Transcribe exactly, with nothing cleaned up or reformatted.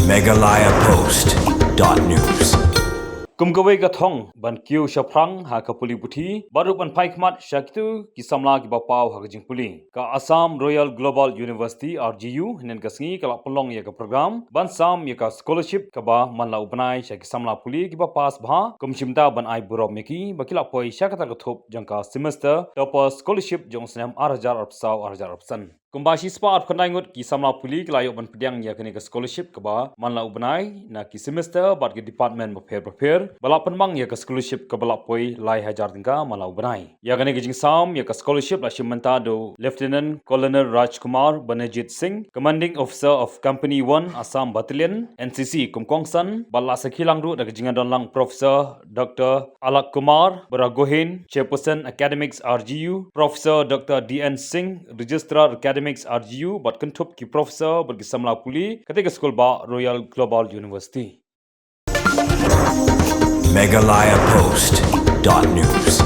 Meghalaya Post dot news. Kum kawei ka thong ban kiew shaphrang ha ka pule puthi, bad ruh ban phai khmat sha kito ki samla kiba paw ha ka jingpule, ka Assam Royal Global University, R G U, hynnin ka sngi ka la pynlong ïa ka program ban sam ïa ka scholarship kaba man la u bnai sha ki samla pule kiba pass bha, kum shimta ban ai burom ïa ki ba ki la poi sha kata ka thup jong ka semester topper scholarship jong snem ar hajar arphew saw ar hajar arphew san. Kumba shispah arphew khyndai ngut ki samla pule ki la ïoh ban pdiang ïa kane ka scholarship kaba man la u bnai na ki semester bad ki department bapher bapher, ba la pynmang ïa ka scholarship kaba la poi lai hajar tyngka man la u bnai. Ïa kane ka jingsam ïa ka scholarship la shim bynta da u Lieutenant Colonel Rajkumar Banajit Singh, Commanding Officer of Company One, Assam Battalion, N C C, kum kongsan, bad la sakhi lang ruh da ka jingdon lang Professor Doctor Alak Kumar Baragohain, Chairperson Academics R G U, Professor Doctor D N Singh, Registrar Academics R G U, bad kynthup ki professor bad ki samla pule katei ka skul bah Royal Global University. Meghalaya Post dot news.